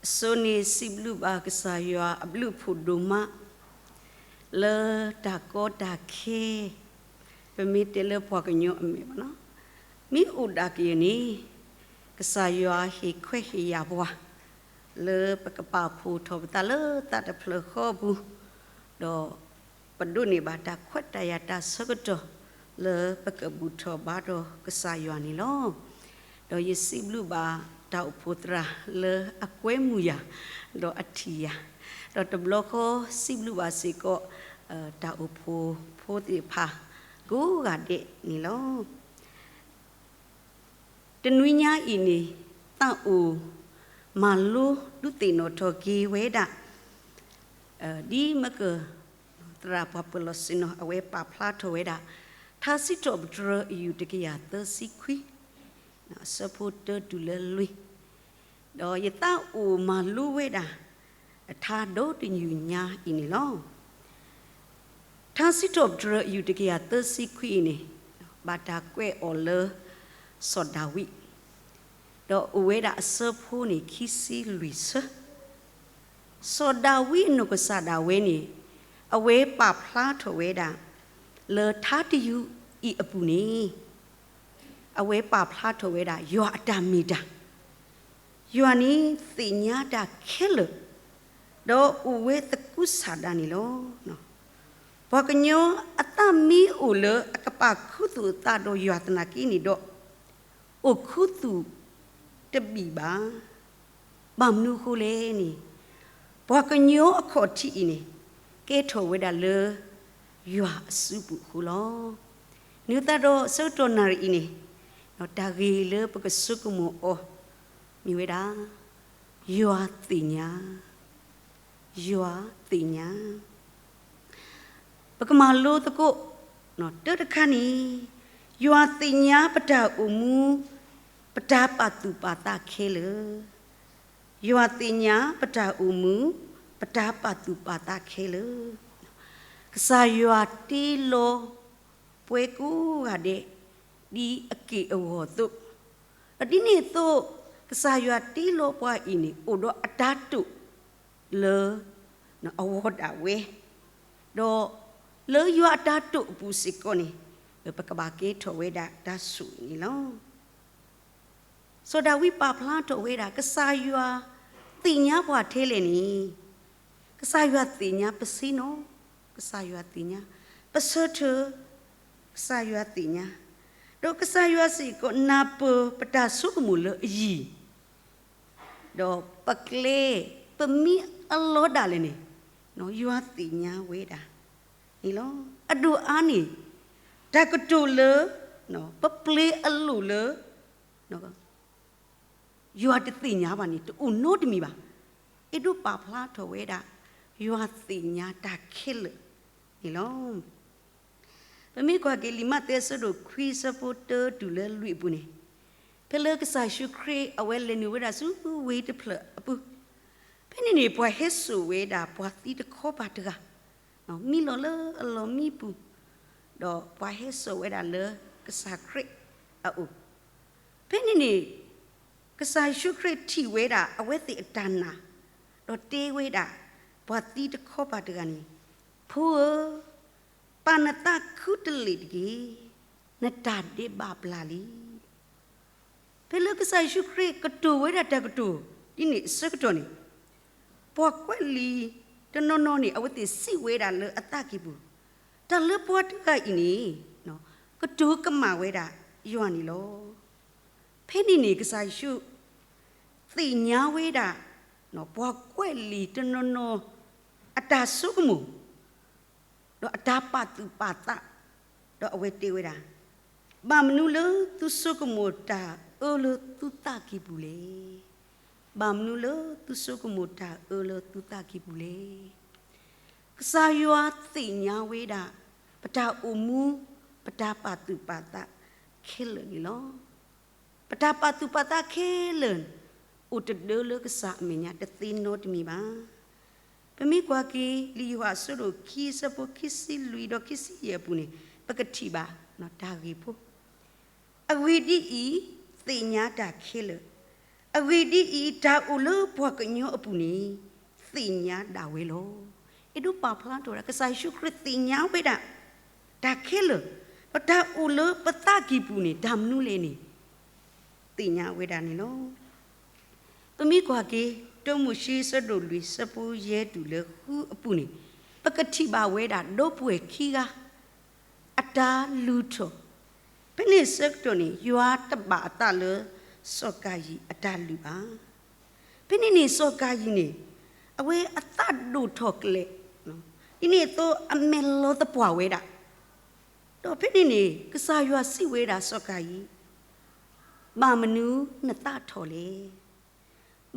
အဆိန့ၣ်စံးဘျုးဘၣ်ကစၢ်ယွၤအဘျုးအဖှိၣ်ဒိၣ်မး လၢတၢ်ကီတၢ်ခဲ, ပမ့ၢ်တဲလၢပှၤကညီအမဲာ်ဘၣ်နီၤ, မ့ၢ်အိၣ်ဒၣ်ကယဲၢ်န့ၣ် ကစၢ်ယွၤဟ့ၣ်ခွဲးဟ့ၣ်ယာ်ပှၤ လၢပကပာ်ဖှိၣ်ထီၣ်ပသးလၢသးတဖျၢၣ်ဃီအပူၤ, ဒီး ပဒိးန့ၢ်ဘၣ်တၢ်ခွဲးတၢ်ယာ်တၢ်ဆၢကတီၢ် လၢပကဘူၣ်ထီၣ်ဘါထီၣ်ကစၢ်ယွၤန့ၣ်လီၤ. ဒီးယစံးဘျုးဘၣ်တၢ်အိၣ်ဖှိၣ်သရၣ်လၢအကွဲမုာ်ယၤ ဒီးအထံၣ်ယၤ, ဒီးတဘျီဃီစံးဘျုးဘၣ်စ့ၢ်ကီး တၢ်အိၣ်ဖှိၣ်ဖိသ့ၣ်တဖၣ် ကိးဂၤဒဲးန့ၣ်လီၤ. တနွံညါအံၤန့ၣ် သးအိၣ်မၤလိဒုးသ့ၣ်နီၣ်ထီၣ်က့ၤဝဲဒၣ် ဒ်မက သရၣ်ပှၤပၢၤလီၢ်ဆ့ၣ်နီၤ အဝဲပာ်ဖျါထီၣ်ဝဲဒၣ် ထါစံးထီၣ်ပတြၢၤအယူၢ်တကယၤသၢဆံခွံ အဆၢဖိတၢတုၤလၢလွံၢ်, ဒီးယသးအိၣ်မၤလိဝဲဒၣ် ထါဒီတယူၢ်ညါအံၤန့ၣ်လီၤ. ထါစံးထီၣ်ပတြၢၤအယူၢ်တကယၤသၢဆံခွံအံၤန့ၣ် ဘၣ်တၢ်ကွဲးအီၤလၢ စီၤဒၤဝံး, ဒီးအိၣ်ဝဲဒၣ်အဆၢဖိန့ၣ်ခံဆံလွံၢ်ဆၢ စီၤဒၤဝံးအနီၢ်ကစၢ်ဒၣ်ဝဲန့ၣ် အဝဲပာ်ဖျါထီၣ်ဝဲဒၣ် လၢထါတယူၢ်အံၤအပူၤန့ၣ် အဝဲပာ်ဖျါထီၣ်ဝဲဒၣ် ယွၤအတၢ်မ့ၢ်တၢ်, ယွၤန့ၣ်သ့ၣ်ညါတၢ်ခဲလၢာ်, ဒီးအိၣ်ဝဲသကူစၢ်ဒၣ်န့ၣ်လီၤ. ပှၤကညီအသးမ့ၢ်အိၣ်လၢအကပာ်ခူသူၣ်အသးဒီးယွၤသနာ်က့န့ၣ်ဒီး အိၣ်ခူသူၣ်တဘံၣ်ဘၣ်. ဘၣ်မနုၤအဃိလဲၣ်န့ၣ်, ပှၤကညီအခီၣ်ထံးအံၤန့ၣ် ကဲထီၣ်ဝဲဒၣ်လၢ ယွၤအစုပူၤအဃိလီၤ. နုၤသတးဒီးဆၢကတီၢ်နၣ်ရံၣ်အံၤန့ၣ်, တၢ်ဂ့ၢ်လၢပကဆိကမိၣ်အီၤ မ့ၢ်ဝဲဒၣ် ယွၤသ့ၣ်ညါ, ယွၤသ့ၣ်ညါ ပကမၤလိသကိး, တၢတခါန့ၣ်, ယွၤသ့ၣ်ညါပတၢ်အိၣ်မူ, ပတၢ်ပာ်သူၣ်ပာ်သးခဲလၢာ်, ယွၤသ့ၣ်ညါပတၢ်အိၣ်မူ, ပတၢ်ပာ်သူၣ်ပာ်သးခဲလၢာ်, ကစၢ်ယွၤတ့လီၤပှၤကိးဂၤဒဲး ဒ်အက့ၢ်အဂီၤအသိး, ဒီးဒ်န့ၣ်အသိး ကစၢ်ယွၤတ့လီၤပှၤအံၤန့ၣ် အိၣ်ဒီးအတၢ်တိာ်လၢ အဝီဒၣ်ဝဲ, ဒီးလၢယွၤအတၢ်တိာ်အပူၤစ့ၢ်ကီးန့ၣ် ပကဘၣ်ကဲထီၣ်ဝဲဒၣ်တၢ်ဆိၣ်ဂ့ၤန့ၣ်လီၤ. စီၤဒၤဝံးပာ်ဖျါထီၣ်ဝဲဒၣ် ကစၢ်ယွၤသ့ၣ်ညါပှၤထဲလဲၣ်န့ၣ်, ကစၢ်ယွၤသ့ၣ်ညါပဆ့ၣ်နီၤ, ကစၢ်ယွၤသ့ၣ်ညါပဆၢထၢၣ်, ကစၢ်ယွၤသ့ၣ်ညါ, ဒီးကစၢ်ယွၤစ့ၢ်ကီးနၢ်ပၢၢ်ပတၢ်ဆိကမိၣ်လၢအယံၤ ဒီးပကျဲ, ပမံအလီၤဒၣ်လဲာ်န့ၣ်, ယွၤသ့ၣ်ညါဝဲဒၣ်န့ၣ်လီၤ. အဒိၣ်အါန့ၣ်, တၢ်ကတိၤလၢ ပပျ့ၤအလိၣ်လၢ ယွၤတသ့ၣ်ညါဘၣ်န့ၣ် တအိၣ်နီတမံၤဘၣ်. အဲၣ်ဒိးပာ်ဖျါထီၣ်ဝဲဒၣ် ယွၤသ့ၣ်ညါတၢ်ခဲလၢာ်န့ၣ်လီၤ. ပမ့ၢ်ကွၢ်က့ၤလံာ်မးသဲအဆၢဒိၣ်ခွံအဆၢဖိတၢတုၤလၢလွံၢ်အပူၤန့ၣ်, ဖဲလၢကစၢ်ယ့ၣ်ၡူးခရံာ်အဝဲလဲၤနုာ်ဝဲဒၣ်ဆူဝ့ၢ်တဖျၢၣ်အပူၤ, ဖဲန့ၣ်န့ၣ် ပှၤဟဲစိာ်ဝဲဒၣ်ပှၤသံတခီပၤတဂၤ, မံလီၤလၢအလီၢ်မံပူၤ, ဒီးပှၤဟဲစိာ်ဝဲဒၣ်လၢကစၢ်ခရံာ်အအိၣ်, ဖဲန့ၣ်န့ၣ် ကစၢ်ယ့ၣ်ၡူးခရံာ်ထံၣ်ဝဲဒၣ်အဝဲသ့ၣ်အတၢ်နာ်, ဒီးတဲဝဲဒၣ်ပှၤသံတခီပၤတဂၤန့ၣ်, ဖိဧၢ, ပာ်နသးခုတလ့ၢ်တက့ၢ်, နတၢ်ဒဲးဘးပျၢ်လံ. ဖဲလၢကစၢ်ယ့ၣ်ၡူးခရံာ်ကတိၤဝဲဒၣ်တၢ်ကတိၤဒ်န့ၣ်အဆၢကတီၢ်န့ၣ်, ပှၤကွဲးလံာ်တနီၤနီၤန့ၣ် အဝဲသ့ၣ်စံးဝဲဒၣ်လၢအသးကံၢ်ပူၤ, တၢ်လၢပှၤတဂၤအံၤန့ၣ် ကတိၤကမၣ်ဝဲဒၣ်ယွၤန့ၣ်လီၤ. ဖဲန့ၣ်န့ၣ် ကစၢ်ယ့ၣ်ၡူးသ့ၣ်ညါဝဲဒၣ် ပှၤကွဲးလံာ်တနီၤနီၤ အတၢ်ဆိကမိၣ်, ဒီးအတၢ်ပာ်သူၣ်ပာ်သး, ဒီးအဝဲတဲဝဲဒၣ်, ဘၣ်မနုၤလၢသုဆိကမိၣ်တၢ်အၢလၢသုသးကံၢ်ပူၤလဲၣ်. ဘၣ်မနုၤလၢသုဆိကမိၣ်တၢ်အၢလၢသုသးကံၢ်ပူၤလဲၣ်. ကစၢ်ယွၤသ့ၣ်ညါဝဲဒၣ် ပတၢ်အိၣ်မူ ပတၢ်ပာ်သူၣ်ပာ်သးခဲလၢာ်န့ၣ်လီၤ. ပတၢ်ပာ်သူၣ်ပာ်သးခဲလၢာ် အိၣ်တဒၢလၢကစၢ်အမဲာ်ညါတသ့နီတမံၤဘၣ်. ပမ့ၢ်ကွၢ်က့ၤ လံာ်ယိၤဟၣ်အဆၢဒိၣ်ခံ အဆၢဖိခံဆံလွံၢ်ဒီးခံဆံယဲၢ်အပူၤန့ၣ် ပကထံၣ်ဘၣ်တၢ်ဂ့ၢ်ဖိ, အဂ့ၢ်ဒ်အံၤ, သ့ၣ်ညါတၢ်ခဲလၢာ်, အဂ့ၢ်ဒ်အံၤ, တၢ်အိၣ်လၢပှၤကညီအပူၤန့ၣ် သ့ၣ်ညါဒၣ်ဝဲလီၤ. အဲၣ်ဒိးပာ်ဖျါထီၣ်ဝဲဒၣ် ကစၢ်ယ့ၣ်ၡူးခရံာ်သ့ၣ်ညါဝဲဒၣ် တၢ်ခဲလၢာ်, ဒီးတၢ်အိၣ်လၢပသးကံၢ်ပူၤန့ၣ် တၢ်မနုၤလဲၣ်န့ၣ် သ့ၣ်ညါဝဲဒၣ်န့ၣ်လီၤ. ပမ့ၢ်ကွၢ်က့ၤ တၢမိၤၡ့ ဆၢဒိၣ်လွံၢ် ဆၢဖိယဲၢ်တုၤလၢဃုအပူၤန့ၣ်, ပကထံၣ်ဘၣ်ဝဲဒၣ် ဒီပုၢ်ဝဲၢ်ခံဂၤ အတၢ်လုၢ်ထီၣ်, ဖဲန့ၣ်ဆၢကတီၢ်န့ၣ် ယွၤတဘၣ်အသးလၢ စီၤကၤယံၣ်အတၢ်လုၢ်ဘၣ်. ဖဲန့ၣ်န့ၣ် စီၤကၤယံၣ်န့ၣ် အဝဲအသးဒိၣ်ထီၣ်ကလဲာ်, ဒ်န့ၣ်အသိးအမဲာ်လီၤသပှၢ်ဝဲဒၣ်, ဒီးဖဲန့ၣ်န့ၣ် ကစၢ်ယွၤစံးဝဲဒၣ် စီၤကၤယံၣ်, ဘၣ်မနုၤနသးထီၣ်လဲၣ်.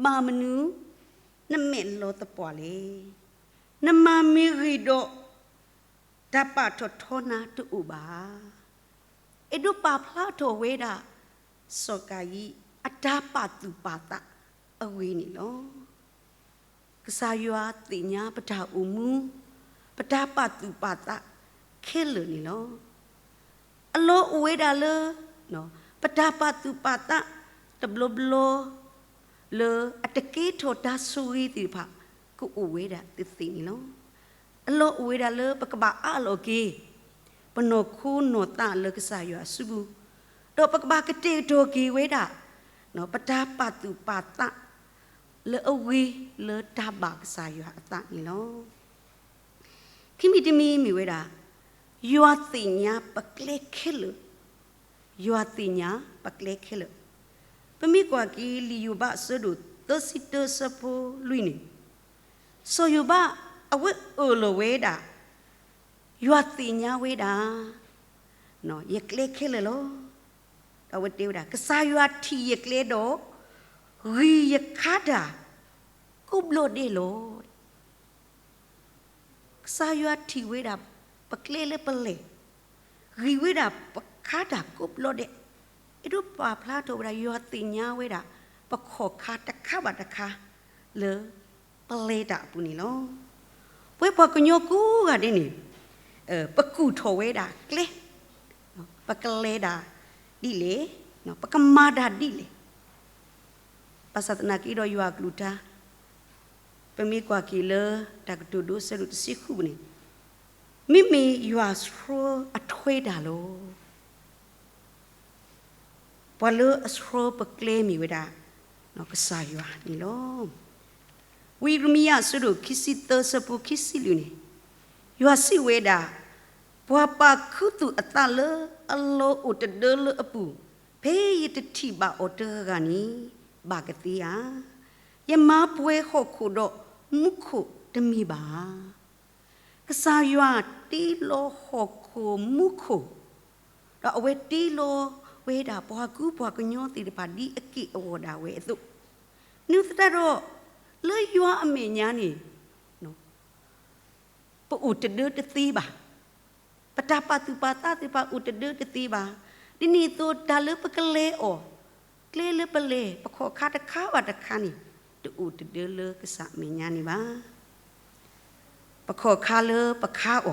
ဘၣ်မနုၤနမဲာ်လီၤသပှၢ်လဲၣ်. နမၤမ့ၢ်ဂ့ၤဒီး တၢ်ပာ်ထီၣ်ထီနၤတအိၣ်ဘၣ်. အဲၣ်ဒိးပာ်ဖျါထီၣ်ဝဲဒၣ် စီၤကၤယံၣ် အတၢ်ပာ်သူၣ်ပာ်သးအဂ့ၢ်န့ၣ်လီၤ. ကစၢ်ယွၤသ့ၣ်ညါပတၢ်အိၣ်မူ, ပတၢ်ပာ်သူၣ်ပာ်သးခဲလၢာ်န့ၣ်လီၤ. အလီၢ်အိၣ်ဝဲဒၣ်လၢ ပတၢ်ပာ်သူၣ်ပာ်သးတဘျီဘျီ လၢအတကဲထီၣ်တၢ်ဆိၣ်ဂ့ၤသ့ၣ်တဖၣ် ကအိၣ်ဝဲဒၣ်သ့သ့န့ၣ်လီၤ. အလီၢ်အိၣ်ဝဲဒၣ်လၢပကဘၣ်အးလီၤက့ၤ ပနီၢ်ခိနီၢ်သးလၢကစၢ်ယွၤအစုပူၤ, ဒီးပကဘၣ်ကတဲာ်ကတီၤက့ၤဝဲဒၣ် ပတၢ်ပာ်သူၣ်ပာ်သး လၢအဂ့ၤလၢတၢ်ဘၣ်ကစၢ်ယွၤအသးန့ၣ်လီၤ. ခံမံၤတမံၤမ့ၢ်ဝဲဒၣ် ယွၤသ့ၣ်ညါပကျဲခဲလၢာ်, ယွၤသ့ၣ်ညါပကျဲခဲလၢာ်. ပမ့ၢ်ကွၢ်က့ၤလံာ်ယိၤဘးအဆၢဒိၣ်သၢဆံတၢ ဆၢဖိလွံၢ်န့ၣ်, စီၤယိၤဘး အဝဲအၢၣ်လီၤဝဲဒၣ် ယွၤသ့ၣ်ညါဝဲဒၣ် ယကျဲခဲလၢာ်လီၤ. ဒီးအဝဲတဲဝဲဒၣ် ကစၢ်ယွၤထံၣ်ယကျဲဒီး ဂံၢ်ယခါတၢ်ကိးဘျီဒဲးလီၤ. ကစၢ်ယွၤထံၣ်ဝဲဒၣ် ပကျဲလၢပလဲၤ, ဂံၢ်ဝဲဒၣ်ပခါတၢ်ကိးဘျီဒဲး. အဲၣ်ဒိးပာ်ဖျါထီၣ်ဝဲဒၣ် ယွၤသ့ၣ်ညါဝဲဒၣ် ပခီၣ်ခါတခါဘၣ်တခါ လၢပလဲၤတၢ်အပူၤန့ၣ်လီၤ. ပဝဲပှၤကညီကိးဂၤဒဲးန့ၣ် ပကူၣ်ထီၣ်ဝဲဒၣ်ကျဲ, ပကလဲၤတၢ်ဒ်လဲၣ်, ပကမၤတၢ်ဒ်လဲၣ်. ဘၣ်ဆၣ်သနာ်က့ဒီးယွၤအကလုၢ်ကထါ ပမ့ၢ်ကွၢ်က့ၤလၢတၢ်ကတိၤဒိ ဆၢဒိၣ်တဆံဃုပူၤန့ၣ်, မ့မ့ၢ်ယွၤဆှၢအထွဲတၢ်လီၤ. ပှၤလၢအဆှၢပကျဲမ့ၢ်ဝဲဒၣ် ကစၢ်ယွၤန့ၣ်လီၤ. ဝံယံးရမံယၤ အဆၢဒိၣ်ခံဆံသၢ ဆၢဖိခံဆံလွံၢ်န့ၣ်, ယွၤစံးဝဲဒၣ်, ပှၤပာ်ခူသူၣ်အသးလၢအလီၢ်အိၣ်တဒၢလၢအပူၤ, ဖဲယတထံၣ်ဘၣ်အီၤတဂၤဂၤန့ၣ် ဘၣ်ကသ့ဧါ. ယမၤပှဲၤဟီၣ်ခိၣ်ဒီးမူခိၣ်တမ့ၢ်ဘၣ်ဧါ. ကစၢ်ယွၤတ့လီၤဟီၣ်ခိၣ်မူခိၣ်, ဒီးအဝဲတ့လီၤဝဲဒၣ်ပှၤကူပှၤကညီသ့ၣ်တဖၣ် ဒ်အက့ၢ်အဂီၤဒၣ်ဝဲအသိး, နုၤသတးဒီး လၢယွၤအမဲာ်ညါန့ၣ် ပအိၣ်တဒၢတသ့ဘၣ်. ပတၢ်ပာ်သူၣ်ပာ်သးသ့ၣ်တဖၣ်အိၣ်တဒၢတသ့ဘၣ်. ဒ်န့ၣ်အသိးတၢ်လၢပကလဲၤအီၤ, ကျဲလၢပလဲၤ ပခီၣ်ခါတခါဘၣ်တခါန့ၣ် တအိၣ်တဒၢလၢကစၢ်အမဲာ်ညါန့ၣ်ဘၣ်. ပခီၣ်ခါလၢပခါအီ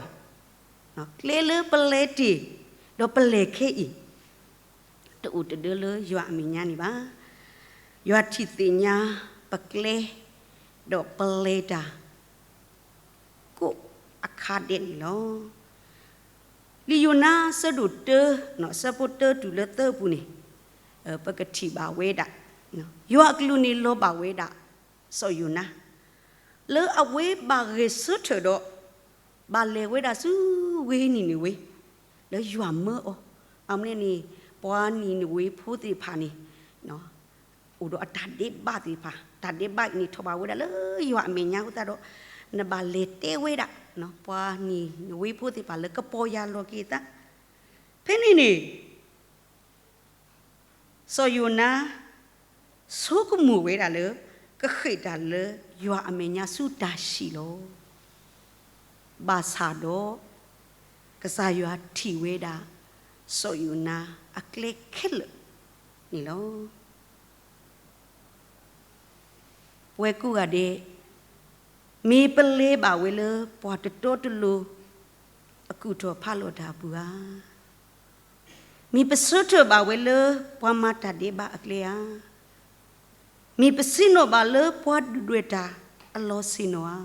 ၤ, ကျဲလၢပလဲၤတ့ၢ် ဒီးပလဲၤခဲအံၤ တအိၣ်တဒၢလၢယွၤအမဲာ်ညါန့ၣ်ဘၣ်. ယွၤထံၣ်သ့ၣ်ညါပကျဲ ဒီးပလဲၤတၢ် ကိးအခါဒဲးန့ၣ်လီၤ. လံာ်ယိၤနါ ဆၢဒိၣ်တၢ ဆၢဖိတၢတုၤလၢသၢအပူၤန့ၣ် ပကထံၣ်ဘၣ်ဝဲဒၣ် ယွၤအကလူးန့ၣ်လီၤဘၣ်ဝဲဒၣ် စီၤယိၤနါ လၢအဝဲဘၣ်ဂဲၤဆၢထၢၣ်ဒီး ဘၣ်လဲၤဝဲဒၣ်ဆူဝ့ၢ်နံၤနဝ့ လၢယွၤမၢအီၤ. အမ့ၢ်န့ၣ် ပှၤနံၤနဝ့ဖိသ့ၣ်တဖၣ်န့ၣ် အိၣ်ဒီးအတၢ်ဒဲးဘးသ့ၣ်တဖၣ်, တၢ်ဒဲးဘးအံၤန့ၣ်ထီၣ်ဘၣ်ဝဲဒၣ်လၢယွၤအမဲာ်ညါအဃိသတးဒီး နဘၣ်လဲၤတဲဝဲဒၣ် ပှၤနံၤနဝ့ဖိသ့ၣ်တဖၣ်လၢကပီၤယၢ်လီၤက့ၤအသး. ဖဲန့ၣ်န့ၣ် စီၤယိၤနါ ဆိကမိၣ်ဝဲဒၣ်လၢ ကဃ့ၢ်တၢ်လၢယွၤအမဲာ်ညါဆူတၢ်ဟံၣ်လီၤ. ဘၣ်ဆၣ်ဒီး ကစၢ်ယွၤထံၣ်ဝဲဒၣ် စီၤယိၤနါအကျဲခဲလၢာ်န့ၣ်လီၤ. ပဝဲကိးဂၤဒဲး မ့ၢ်ပလဲၤဘၣ်ဝဲလၢပှၤတတီတလိၤ အကူၣ်ထီၣ်ဖးလီၤတၢ်အပူၤဧါ. မ့ၢ်ပဆၢထၢၣ်ဘၣ်ဝဲလၢပှၤမၤတၢ်ဒဲးဘးအကျဲဧါ. မ့ၢ်ပဆ့ၣ်နီၤဘၣ်လၢပှၤဒုၣ်ဒွဲၣ်တၢ်အလီၢ်ဆ့ၣ်နီၤဧါ,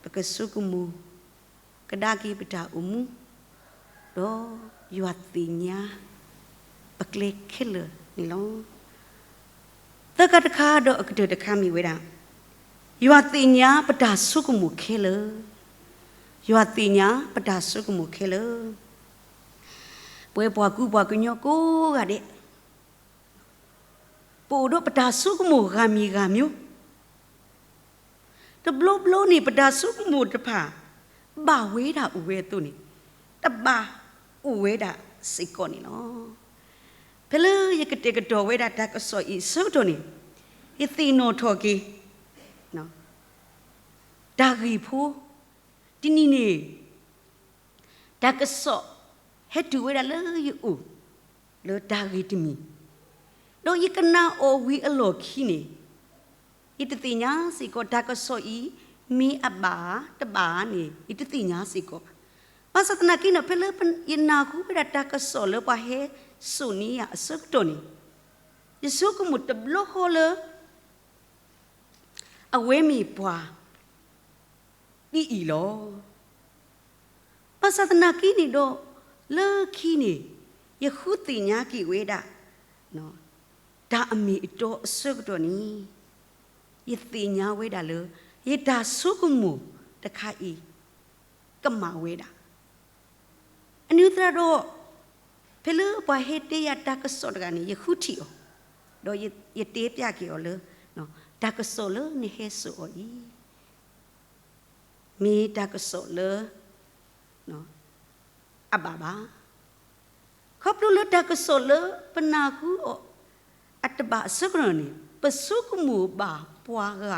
ပကဆိကမိၣ်ကဒါက့ၤပတၢ်အိၣ်မူ, ဒီးယွၤသ့ၣ်ညါပကျဲခဲလၢာ်န့ၣ်လီၤ. သၢခါတခါဒီးအကတၢၢ်တခါမ့ၢ်ဝဲဒၣ်, ယွၤသ့ၣ်ညါပတၢ်ဆိကမိၣ်ခဲလၢာ်, ယွၤသ့ၣ်ညါပတၢ်ဆိကမိၣ်ခဲလၢာ်. ပဝဲပှၤကူပှၤကညီကိးဂၤဒဲး ပအိၣ်ဒီးပတၢ်ဆိကမိၣ်ဂၤမံၤဂၤမံၤ, တဘျီဘျီန့ၣ် ပတၢ်ဆိကမိၣ်တဖၣ် ဘၣ်ဝဲဒၣ်အိၣ်ဝဲအသိးန့ၣ် တဘၣ်အိၣ်ဝဲဒၣ်စ့ၢ်ကီးန့ၣ်လီၤ. ဖဲလၢယကတဲာ်ကတီၤဝဲဒၣ်တၢ်ကစီၣ်အံၤအဆၢကတီၢ်န့ၣ် ယသ့ၣ်နီၣ်ထီၣ်က့ၤ တၢ်ဂ့ၢ်ဖိ, တနံၤန့ၣ် တၢ်ကစီၣ်ဟဲတုၤဝဲဒၣ်လၢယအိၣ် လၢတၢ်ဂ့ၢ်တမံၤ, ဒီးယကနၣ်အီၤဝံၤအလီၢ်ခံန့ၣ် ယတသ့ၣ်ညါစ့ၢ်ကီး တၢ်ကစီၣ်အံၤ မ့ၢ်အဘၣ်ဧါတဘၣ်ဧါန့ၣ် ယတသ့ၣ်ညါစ့ၢ်ကီးဘၣ်. ဘၣ်ဆၣ်သနာ်က့န့ၣ် ဖဲလၢယနၢ်ဟူဝဲဒၣ်တၢ်ကစီၣ်လၢပှၤဟဲစိာ်န့ၢ်ယၤအဆၢကတီၢ်န့ၣ် ယဆိကမိၣ်တဘျီဃီလၢ အဝဲမ့ၢ်ပှၤဒ်အံၤလီၤ. ဘၣ်ဆၣ်သနာ်က့န့ၣ်ဒီး လၢခံန့ၣ် ယဃုသ့ၣ်ညါက့ၤဝဲဒၣ် တၢ်အမ့ၢ်အတီအဆၢကတီၢ်န့ၣ် ယသ့ၣ်ညါဝဲဒၣ်လၢ ယတၢ်ဆိကမိၣ်တခါအံၤ ကမၣ်ဝဲဒၣ် အန့ၣ်သတးဒီး ဖဲလၢပှၤဟဲတဲယၤတၢ်ကစီၣ်တဂၤန့ၣ် ယဃုထံၣ်အီၤ, ဒီးယတဲပျးက့ၤအီၤလၢ တၢ်ကစီၣ်လၢနဟဲစိာ်အီၤအံၤ မ့ၢ်တၢ်ကစီၣ်လၢ အဘၣ်ဘၣ်. ခီဖျိလၢတၢ်ကစီၣ်လၢပနၢ်ဟူအီၤအတဘၣ်အဆၢကတီၢ်န့ၣ် ပဆိကမိၣ်ဘၣ်ပှၤဂၤ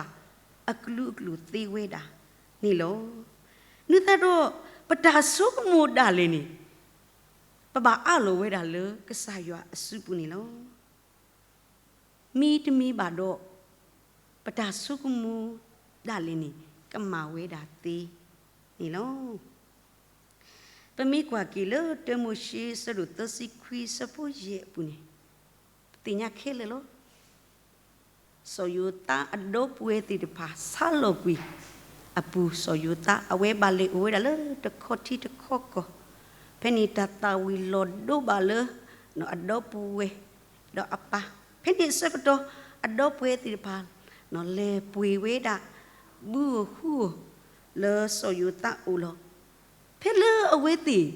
အကလုာ်ကလုာ်သ့ဝဲဒၣ်န့ၣ်လီၤ. အန့ၣ်သတးဒီး ပတၢ်ဆိကမိၣ်ဒၣ်လဲာ်န့ၣ် ပဘၣ်အးလီၤဝဲဒၣ်လၢကစၢ်ယွၤအစုပူၤန့ၣ်လီၤ. မ့တမ့ၢ်ဘၣ်ဒီး ပတၢ်ဆိကမိၣ်ဒၣ်လဲာ်န့ၣ် ကမၣ်ဝဲဒၣ်သ့န့ၣ်လီၤ. ပမ့ၢ်ကွၢ်က့ၤလၢတၢမိၤၡ့ အဆၢဒိၣ်သၢဆံခွံ အဆၢဖိယဲၢ်အပူၤန့ၣ် ပသ့ၣ်ညါခဲလၢာ်လီၤ. စီၤယိၤသးအဒီပုၢ်ဝဲၢ်သ့ၣ်တဖၣ် ဆါလီၤကွံာ်အပူၤ စီၤယိၤသး အဝဲဘၣ်လဲၤအိၣ်ဝဲဒၣ်လၢတခီထံတခီကီၢ်, ဖဲန့ၣ်တၢ်သၣ်ဝံၤလီၤဒိဘၣ်လၢ အဒီပုၢ်ဝဲၢ် ဒီးအပၢ်, ဖဲန့ၣ်အဆၢကတီၢ် အဒီပုၢ်ဝဲၢ်သ့ၣ်တဖၣ် လဲၤပှ့ၤဝဲဒၣ် ဘုဧိၤဟုဧိၤ လၢစီၤယိၤသးအအိၣ်လီၤ. ဖဲလၢအဝဲသ့ၣ်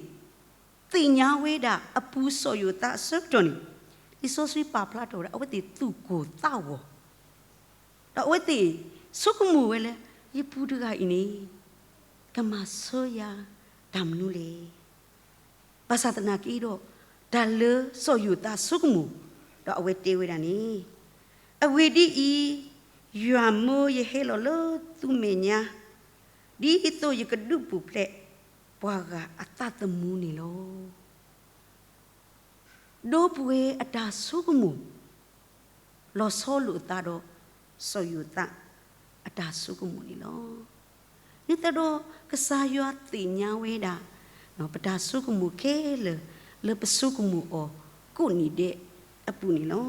သ့ၣ်ညါဝဲဒၣ်အပူၤစီၤယိၤသးအဆၢကတီၢ်န့ၣ် လံာ်စီဆှံပာ်ဖျါထီၣ်ဝဲဒၣ် အဝဲသ့ၣ်သူၣ်ကိၢ်သးဂီၤ, ဒီးအဝဲသ့ၣ်ဆိကမိၣ်ဝဲလၢ ယပူၤတဂၤအံၤန့ၣ် ကမၤဆၢယၤတၢ်မနုၤလဲၣ်. ဘၣ်ဆၣ်သနာ်က့ဒီး တၢ်လၢစီၤယိၤသးဆိကမိၣ် ဒီးအဝဲတဲဝဲဒၣ်န့ၣ်, အဂ့ၢ်ဒ်အံၤ, ယွၤမၢယဟဲလီၤလၢသုမဲာ်ညါ, ဒ်သိးယကဒုးပူၤဖျဲးပှၤဂၤအသးသမူန့ၣ်လီၤ. ဒီပုၢ်ဝဲၢ်အတၢ်ဆိကမိၣ် လီၤဆီလိာ်အသးဒီး စီၤယိၤသးအတၢ်ဆိကမိၣ်န့ၣ်လီၤ. ဒ်သိးဒီး ကစၢ်ယွၤသ့ၣ်ညါဝဲဒၣ် ပတၢ်ဆိကမိၣ်ခဲလၢာ် လၢပဆိကမိၣ်အီၤကိးနံၤဒဲးအပူၤန့ၣ်လီၤ.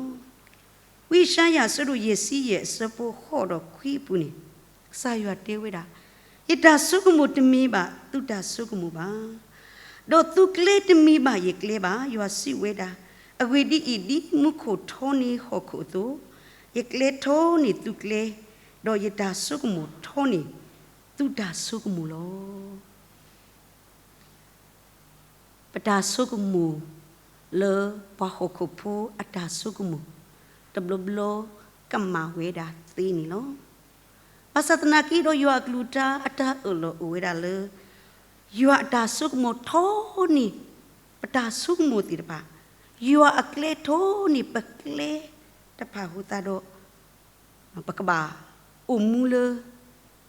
ဝံယၡါယၤ အဆၢဒိၣ်ယဲၢ်ဆံယဲၢ် အဆၢဖိဃိးဒီးခွံအပူၤန့ၣ် ကစၢ်ယွၤတဲဝဲဒၣ်, ယတၢ်ဆိကမိၣ်တမ့ၢ်ဘၣ်သုတၢ်ဆိကမိၣ်ဘၣ်, ဒီးသုကျဲတမ့ၢ်ဘၣ်ယကျဲဘၣ်, ယွၤစံးဝဲဒၣ်. အဂ့ၢ်ဒ်အံၤ, ဒ်မူခိၣ်ထီန့ၢ်ဟီၣ်ခိၣ်အသိး, ယကျဲထီန့ၢ်သုကျဲ, ဒီးယတၢ်ဆိကမိၣ်ထီန့ၢ်သုတၢ်ဆိကမိၣ်လီၤ. ပတၢ်ဆိကမိၣ်လၢပှၤဟီၣ်ခိၣ်ဖိအတၢ်ဆိကမိၣ် တဘျီဘျီကမၣ်ဝဲဒၣ်သ့န့ၣ်လီၤ. ဘၣ်ဆၣ်သနာ်က့ဒီး ယွၤအကလုၢ်ကထါအတၢ်အၢၣ်လီၤအိၣ်ဝဲဒၣ်လၢ ယွၤအတၢ်ဆိကမိၣ်ထီန့ၢ်ပတၢ်ဆိကမိၣ်သ့ၣ်တဖၣ်, ယွၤအကျဲထီန့ၢ်ပကျဲတဖၣ်အဃိသတးဒီး ပကဘၣ်အိၣ်မူလၢ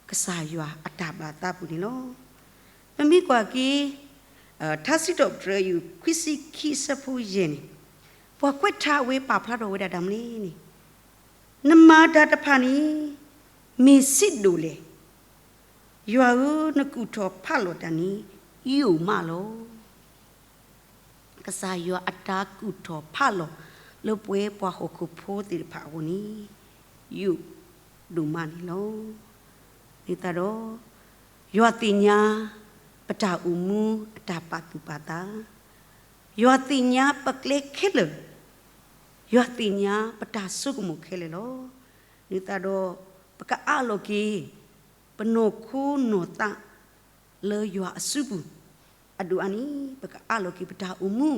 ကစၢ်ယွၤအတၢ်ဘၣ်သးပူၤန့ၣ်လီၤ. ပမ့ၢ်ကွၢ်က့ၤ ထါစံးထီၣ်ပတြၢၤ အယူၢ်ခွံဆံခံ အဆၢဖိယဲၢ်န့ၣ်, ပှၤကွဲးထါအဝဲပာ်ဖျါထီၣ်ဝဲဒၣ်တၢ်မနုၤလဲၣ်န့ၣ်, နမၤတၢ်တဖၣ်န့ၣ် မ့ၢ်ဆံးဒိၣ်လဲၣ်. ယွၤဧၢ, နကူၣ်ထီၣ်ဖးလီၤတၢ်န့ၣ် ယိာ်မးလီၤ. ကစၢ်ယွၤအတၢ်ကူၣ်ထီၣ်ဖးလီၤ လၢပဝဲပှၤဟီၣ်ခိၣ်ဖိသ့ၣ်တဖၣ်အဂီၢ်န့ၣ် ယိာ်ဒိၣ်မးန့ၣ်လီၤ. ဒ်သိးဒီး ယွၤသ့ၣ်ညါ ပတၢ်အိၣ်မူအတၢ်ပာ်သူၣ်ပာ်သး, ယွၤသ့ၣ်ညါပကျဲခဲလၢာ်, ယွၤသ့ၣ်ညါပတၢ်ဆိကမိၣ်ခဲလၢာ်လီၤ. ဒ်သိးဒီး ပကအးလီၤက့ၤ ပနီၢ်ခိနီၢ်သး လၢယွၤအစုပူၤ, အဒိၣ်အါန့ၣ် ပကအးလီၤက့ၤပတၢ်အိၣ်မူ,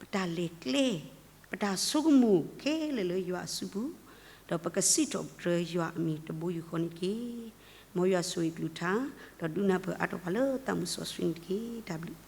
ပတၢ်လဲၤကျဲ, ပတၢ်ဆိကမိၣ်ခဲလၢာ်လၢယွၤအစုပူၤ, ဒီးပကစံးထီၣ်ပတြၢၤယွၤအမံၤတဘိယူၢ်ဃီန့ၣ်တက့ၢ်. မ်ယွၤဆိၣ်ဂ့ၤအကလုၢ်ကထါ ဒီးဒုးနၢ်ပၢၢ်အါထီၣ်ပှၤလၢသးမုၢ်စီဆှံန့ၣ်တက့ၢ်. တၢ်ဘျုး